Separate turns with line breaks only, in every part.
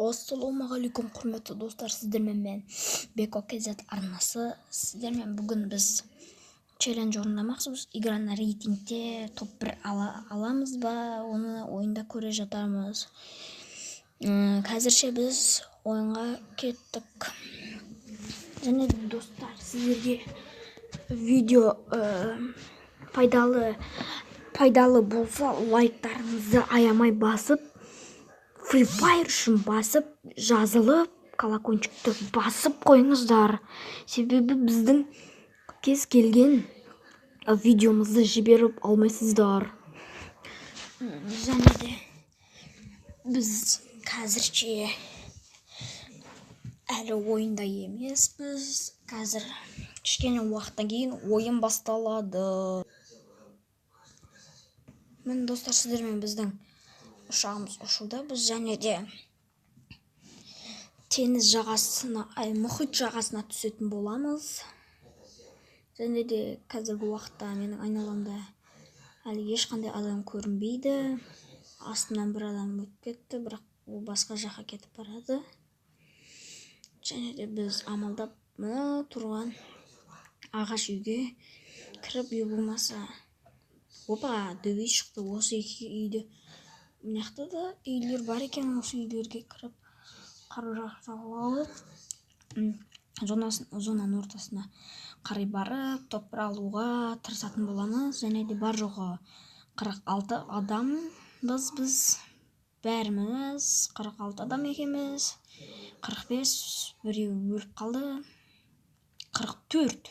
Ассалаумағалейкум, құрметті достар, сіздермен мен Беко KZ арнасы. Сіздермен бүгін біз челлендж орындамақшымыз. Игра на рейтингте топ 1 аламыз ба, оны ойында көре жатармыз. Қазірше біз ойынға кеттік. Және достар, сіздерге видео пайдалы болса, лайктарыңызды аямай басып, Free Fire үшін басып, жазылып, колокольчикті басып қойыңыздар. Себебі біздің кез келген видеомызды жіберіп алмайсыздар. Және де біз қазірше әлі ойында емеспіз. Қазір кішкене уақыттан кейін ойын басталады. Міне достар, сіздермен біздің ұшағымыз ұшуда. Біз және де теңіз жағасына, мұхит жағасына түсетін боламыз. Және де қазіргі уақытта менің айналамда әлі ешқандай адам көрінбейді. Астымнан бір адам өтіп кетті, бірақ ол басқа жаққа кетіп барады. Және де біз амалдап мына тұрған ағаш үйге кіріп, үй болмаса, опа, дөбей шықты. Осы екі үйді, мына жақта да үйлер бар екен, осы үйлерге кіріп қару-жарақ алып, зонаның ортасына қарай барып топ бір алуға тырысатын боламыз. Және де бар жоғы 46 адамбыз біз, бәріміз 46 адам екенбіз. 45, біреу өліп қалды. 44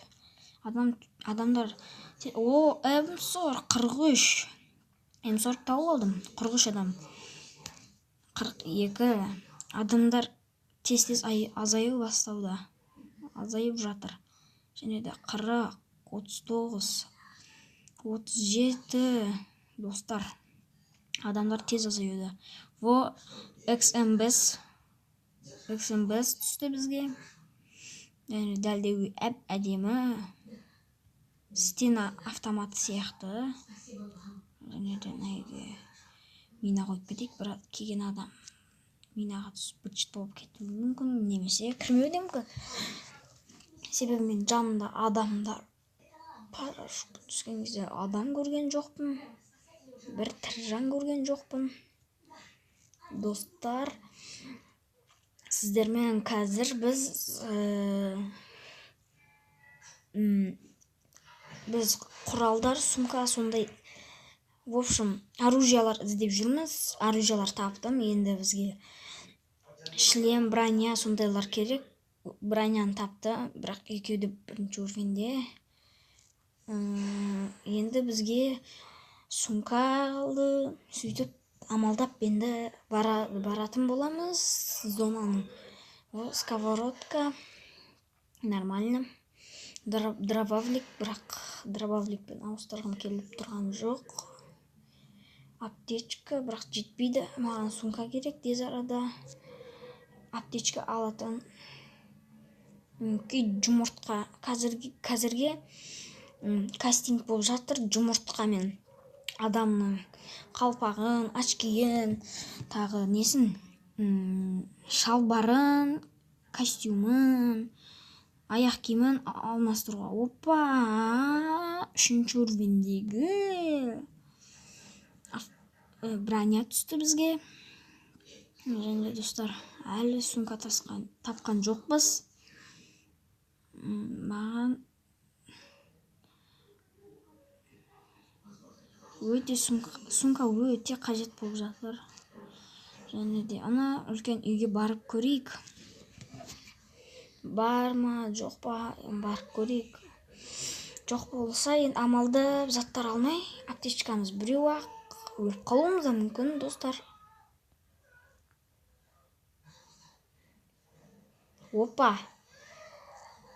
адам, адамдар, о, М40, 43, М40 тауып алдым. 43 адам, 42 адамдар тез-тез азаю бастауда, азайып жатыр. Және де 40, 39, 37, достар, адамдар тез азаюда. Во, XM5, XM5 түсті бізге. Және дәлдеуі әп әдемі, стена автоматы сияқты. Және де мына жерге мина қойып кетейік, бірақ келген адам минаға түсіп быт-шыт болып кетуі мүмкін, немесе кірмеуі де мүмкін. Себебі мен жанымда адамдар парашют түскен кезде адам көрген жоқпын, бір тірі жан көрген жоқпын. Достар, сіздермен қазір біз құралдар, сумка, сондай, в общем, оружиялар іздеп жүрміз. Оружиялар таптым. Енді бізге шлем, броня, сондайлар керек. Броняны тапты, бірақ екеуі де бірінші уровеньде. Енді бізге сумка қалды. Сөйтіп амалдап енді баратын боламыз зонаның. О, сковородка, нормально. Дробовик, бірақ дробовикпен ауыстырғым келіп тұрған жоқ. Аптечка, бірақ жетпейді. Маған сумка керек тез арада. Аптечка алатын. Күй жұмыртқа. Қазірге кастинг болып жатыр. Жұмыртқа мен адамның қалпағын, очкиін, тағы несін, шалбарын, костюмін, аяқ киімін алмастыруға. Опа, үшінші уровеньдегі броня түсті бізге. Және достар, әлі сумка тапқан жоқпыз. Маған өте сумка өте қажет болып жатыр. Және де ана үлкен үйге барып көрейік. Бар ма, жоқ па, барып көрейік. Жоқ болса, енді амалдап заттар алмай, аптечкамыз біреу ақ, өліп қалуымыз да мүмкін, достар. Опа.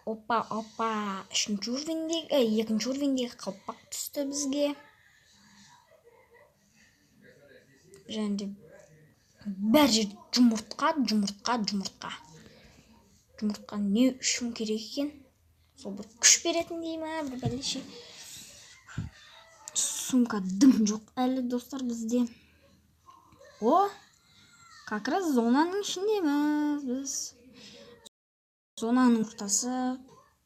Опа, опа. Үшінші уровеньдегі, екінші уровеньдегі қалпақ түсті бізге. Және де бәр жерде жұмыртқа, жұмыртқа, жұмыртқа. Жұмыртқа не үшін керек екен? Сол бір күш беретін дей ма, бір бәлеше. Сумка дым жоқ әлі, достар, бізде. О, Как раз зонаның ішіндеміз біз. Зонаның ортасы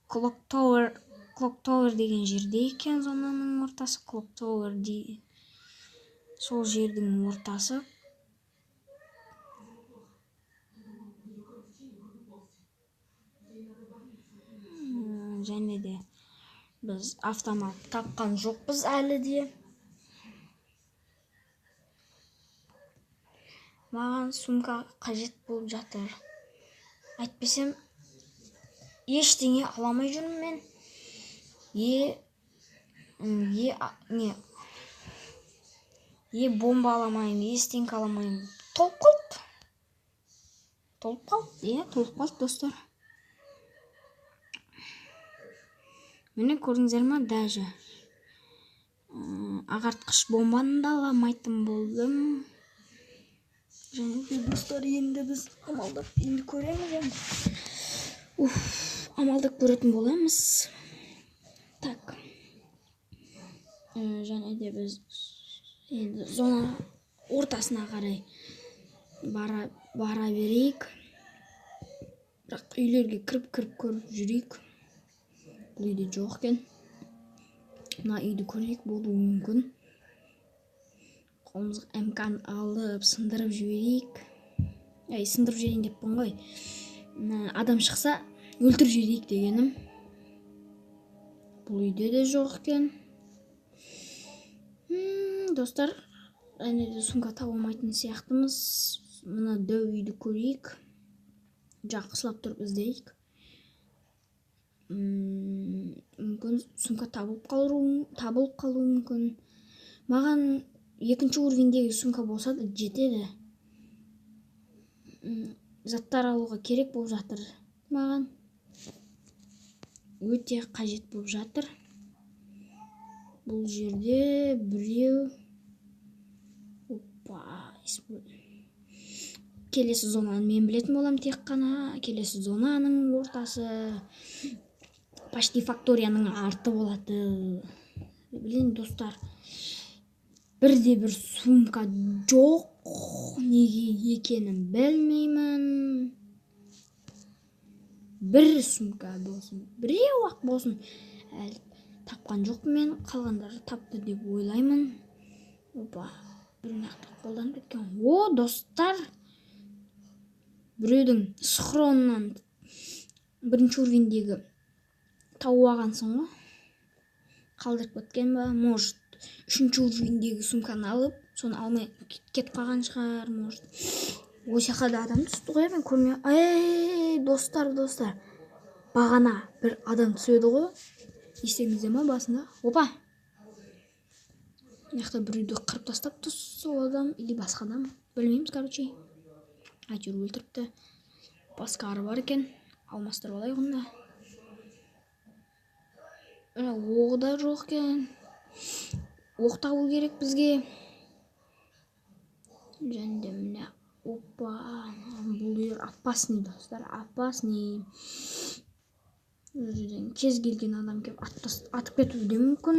Clock Tower деген жерде екен зонаның ортасы. Clock Tower сол жердің ортасы. Және де біз автомат тапқан жоқпыз әлі де. Маған сумка қажет болып жатыр. Әйтпесем ештеңе ала алмай жүрмін мен. Бомба ала алмаймын, ештеңе ала алмаймын. Толып қалды. Толып қалды, иә, толып қалды достар. Міне көрдіңіздер ма, даже ағартқыш бомбаны да ала алмайтын болдым. Және де достар, енді біз амалдап енді көреміз енді. Уф, амалдап көретін боламыз. Так. Және де біз енді зона ортасына қарай бара берейік. Бірақ үйлерге кіріп-кіріп көріп жүрейік. Бұл үйде жоқ екен. Мына үйді көрейік, болуы мүмкін. Қолымызға МК-ны алып сындырып жіберейік. Ай, сындырып жіберейін деппін ғой. Адам шықса өлтіріп жіберейік дегенім. Бұл үйде де жоқ екен. Достар, әне де сумка таба алмайтын сияқтымыз. Мына дәу үйді көрейік. Жақсылап тұрып іздейік. Мүмкін сумка табылып қалуы мүмкін. Маған екінші уровеньдегі сумка болса да жетеді. Заттар алуға керек болып жатыр. Маған өте қажет болып жатыр. Бұл жерде біреу. Опа, келесі зонаны мен білетін боламын тек қана. Келесі зонаның ортасы почти факторияның арты болады. Білейін достар, бірде бір сумка жоқ, неге екенін білмеймін. Бір сумка болсын, біреу ақ болсын, әлі тапқан жоқпын мен. Қалғандары тапты деп ойлаймын. Опа, бір нақты қолданып кеткен. О, достар, біреудің схронынан бірінші уровеньдегі тауып алғансың ғой. Қалдырып кеткен ба? Может, үшінші уровеньдегі сумканы алып, соны алмай кетіп қалған шығар, может. Ой, жаққа да адам түсті ғой, мен көрмей. Ей, достар, достар. Бағана бір адам түседі ғой. Естеріңізде ма басында? Опа! Мына жақта біреуді қырып тастапты сол адам или басқа адам, білмейміз, короче. Әйтеуір өлтіріпті. Басқа ары бар екен. Алмастырып алайық онда. Оғы да жоқ екен. Оқ табу керек бізге. Және де міне, опа, бұл жер опасный, достар, опасный. Бұл жерден кез келген адам келіп атып кетуі де мүмкін.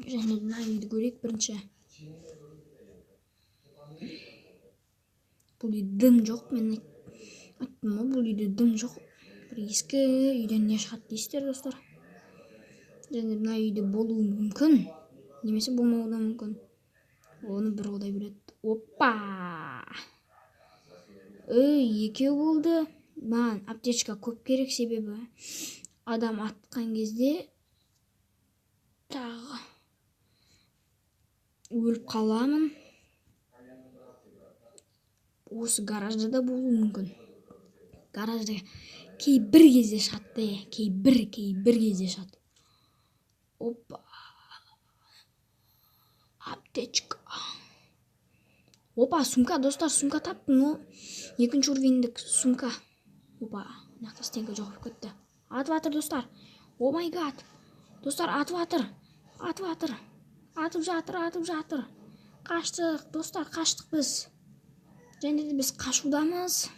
Және де мына үйді көрейік бірінші. Бұл үйде дым жоқ, мен айттым ғой, бұл үйде дым жоқ. Бір ескі үйден не шығады дейсіздер, достар. Және мына үйде болуы мүмкін, немесе болмауы да мүмкін. Оны бір Құдай біледі. Опа! Ей, екеу болды. Маған аптечка көп керек, себебі адам атқан кезде тағы өліп қаламын. Осы гаражда да болуы мүмкін. Гаражда кейбір кезде шығады, кейбір кезде шығады. Опа! Аптечка. Опа, сумка, достар, сумка таптым. Но екінші уровеньдік сумка. Опа, мына жақта стенка жоқ болып кетті. Атып жатыр, достар. О май гад. Достар, атып жатыр. Атып жатыр. Атып жатыр, атып жатыр. Қаштық, достар, қаштық біз. Және де біз қашудамыз.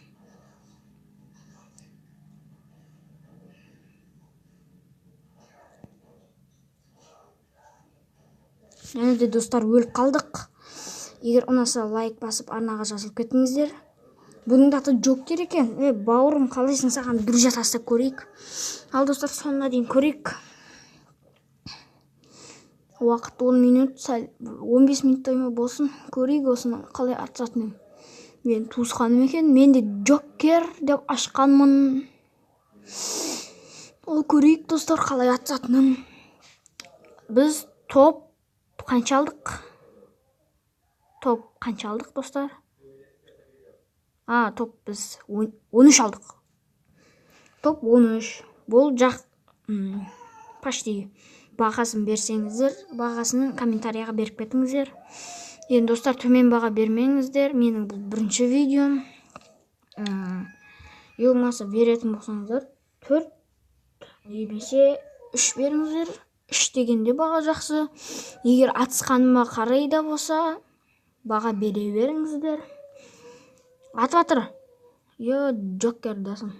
Және де достар, өліп қалдық. Егер ұнаса, лайк басып, арнаға жазылып кетіңіздер. Бұның да аты Джокер екен. Бауырым, қалайсың, саған друзья тастап көрейік. Ал, достар, соңына дейін көрейік. Уақыт 10 минут, сәл 15 минуттай ма болсын. Көрейік осыны қалай атысатынын. Мен туысқаным екен, мен де Джокер деп ашқанмын. Ол көрейік, достар, қалай атысатынын. Біз топ қанша алдық? Топ қанша алдық, достар? Топ біз 13 алдық. Топ 13. Бұл жақ почти. Бағасын берсеңіздер, бағасын комментарияға беріп кетіңіздер. Енді, достар, төмен баға бермеңіздер. Менің бұл бірінші видеом. Е болмаса беретін болсаңыздар, 4 немесе 3 беріңіздер. 3 дегенде баға жақсы. Егер атысқаныма қарай да болса, баға бере беріңіздер. Атып жатыр. Е, Джокер дасың.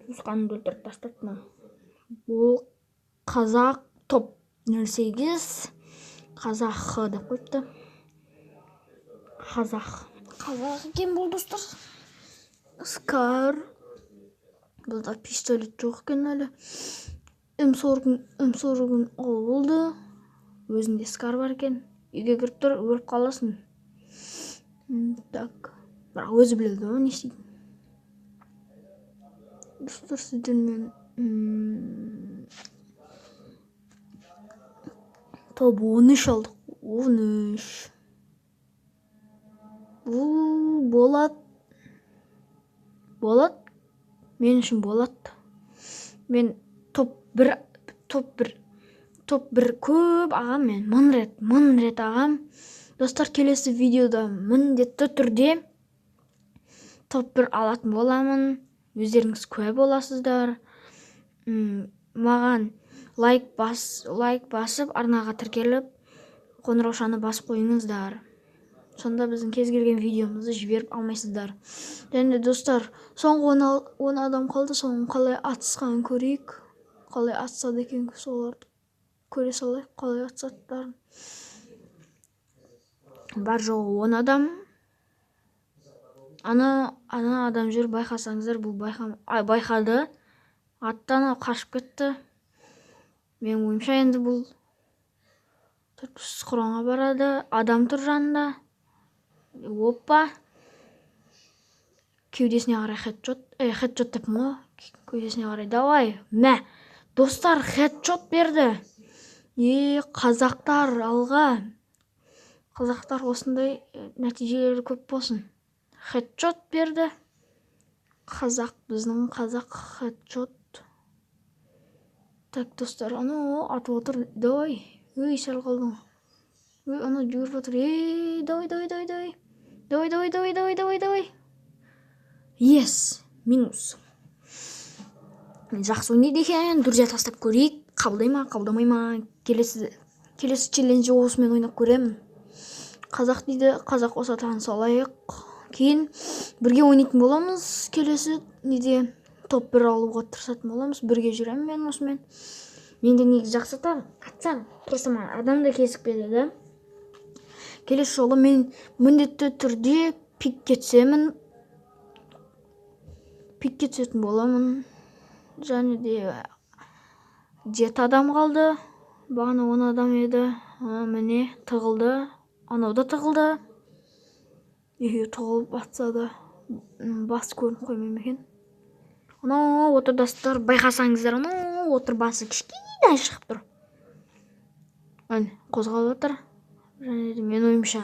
Туысқанымды өлтіріп тастапты мынау. Бұл қазақ топ 08 қазақ х деп қойыпты. Қазақ. Қазақ екен бұл, достар. Скар. Бұлда пистолет жоқ екен әлі. М40, М40 алып. Өзінде скар бар екен. Үйге кіріп тұр, өліп қаласың. Так. Бірақ өзі біледі ғой не істейтінін. Достар, сіздермен топ 13 алдық. 13. Бұл болады. Болады. Мен үшін болады. Мен топ 1, топ 1, топ 1 көп ағам мен. 1000 рет, 1000 рет ағам. Достар, келесі видеода міндетті түрде топ 1 алатын боламын. Өздеріңіз куә боласыздар. Маған лайк басып, арнаға тіркеліп, қоңыраушаны басып қойыңыздар. Сонда біздің кез келген видеомызды жіберіп алмайсыздар. Және, достар, соңғы 10 адам қалды, соның қалай атысқанын көрейік. Қалай атысады екен, соларды көре салайық, қалай атысатындарын. Бар жоғы 10 адам. Ана адам жүр, байқасаңыздар, бұл байқады. Аттан қашып кетті. Менің ойымша, енді бұл 400 құранға барады. Адам тұр жанында. Опа. Кеудесіне қарай хедшот. Хедшот деппін ғой. Кеудесіне қарай. Давай. Мә. Достар, хедшот берді. Е, қазақтар, алға. Қазақтар, осындай нәтижелері көп болсын. Хедшот берді. Қазақ, біздің қазақ хедшот. Так, достар, анау атып отыр. Давай. Ей, сәл қалдың. Ей, анау жүгіріп жатыр. Ей, давай, давай, давай, давай. Давай, давай, давай, давай, давай, давай. Yes, минус. Жақсы ойнайды екен. Друзья тастап көрейік. Қабылдай ма, қабылдамай ма? Келесі челленджі осымен ойнап көремін. Қазақ дейді, қазақ болса, таныса алайық. Кейін бірге ойнайтын боламыз. Келесі неде топ 1 алуға тырысатын боламыз. Бірге жүремін мен осымен. Мен де негізі жақсы атамын. Атсам, просто маған адам да кезікпеді да. Келесі жолы мен міндетті түрде пикке түсемін. Пикке түсетін боламын. Және де 7 адам қалды. Бағана 10 адам еді. Міне, тығылды. Анау да тығылды. Екеуі тығылып атса да, бас көрініп қоймай ма екен? Анау отыр, достар, байқасаңыздар, анау отыр, басы кішкене шығып тұр. Әне, қозғалып жатыр. Және де менің ойымша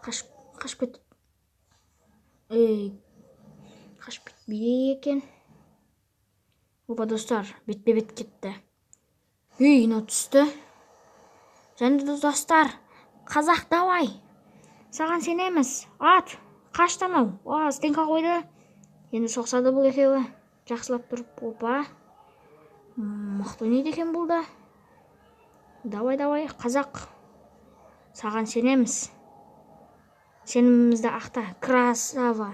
қашып кетіп, ей, қашып кетпейді екен. Опа, достар, бетпе бет кетті. Ей, мынау түсті. Және де, достар, қазақ, давай, саған сенеміз, ат. Қашты анау. А, стенка қойды. Енді соқсады бұл екеуі жақсылап тұрып. Опа, мықты ойнайды екен бұл да. Давай, давай, қазақ, саған сенеміз, сенімімізді ақта. Красава,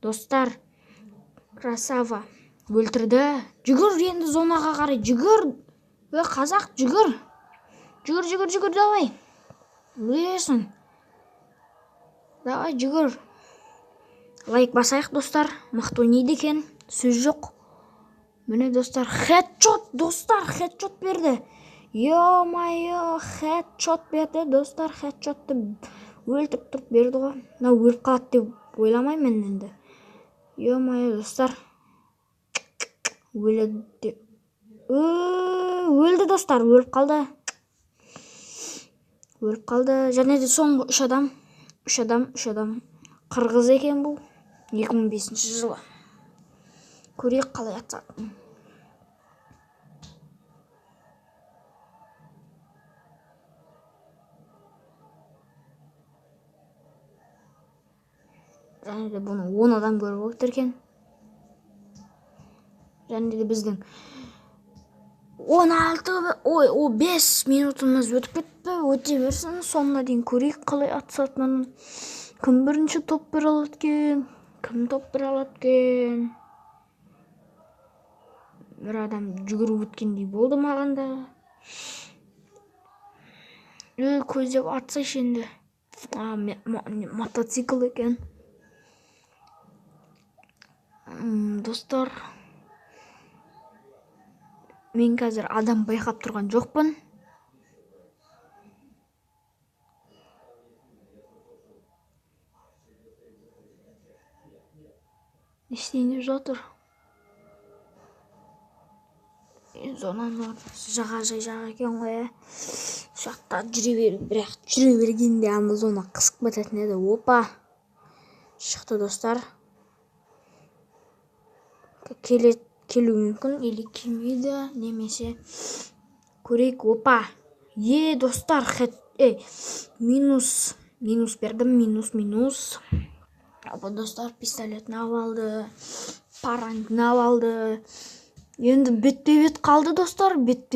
достар, красава. Өлтірді. Жүгір енді зонаға қарай, жүгір. Қазақ, жүгір. Жүгір, жүгір, жүгір, давай. Өлесің. Давай, жүгір. Лайк басайық, достар. Мықты ойнайды екен, сөз жоқ. Міне, достар, хедшот, достар, хедшот берді. Ё-моё, хедшот берді, достар, хедшотты өлтіріп тұрып берді ғой. Мынау өліп қалады деп ойламаймын енді. Ё-моё, достар. Өледі деп. Өлді, достар, өліп қалды. Өліп қалды. Және де соңғы 3 адам. 3 адам, 3 адам. Қырғыз екен бұл. 2005 жылы. Көрейік қалай атсатын. Және де бұны 10 адам көріп отыр екен. Және де біздің 16, ой, 5 минутымыз өтіп кетті. Өте берсін, соңына дейін көрейік қалай атысатынын. Кім бірінші топ бере алады екен? Кім топ бере алады екен? Бір адам жүгіріп өткендей болды маған да. Көздеп атсайшы енді. Мотоцикл екен. Достар, мен қазір адам байқап тұрған жоқпын. Не істейін деп жатыр? Зонаның ортасы жағажай жақ екен ғой, ә. Жақта жүре бер, бірақ жүре бергенде ана зона қысып кететін еді. Опа! Шықты, достар. Келуі мүмкін или келмейді, немесе көрейік. Опа! Е, достар, минус, минус бердім, минус, минус. Опа, достар, пистолетін алып алды, параңгін алып алды. Енді бетпе-бет қалды, достар, бетпе.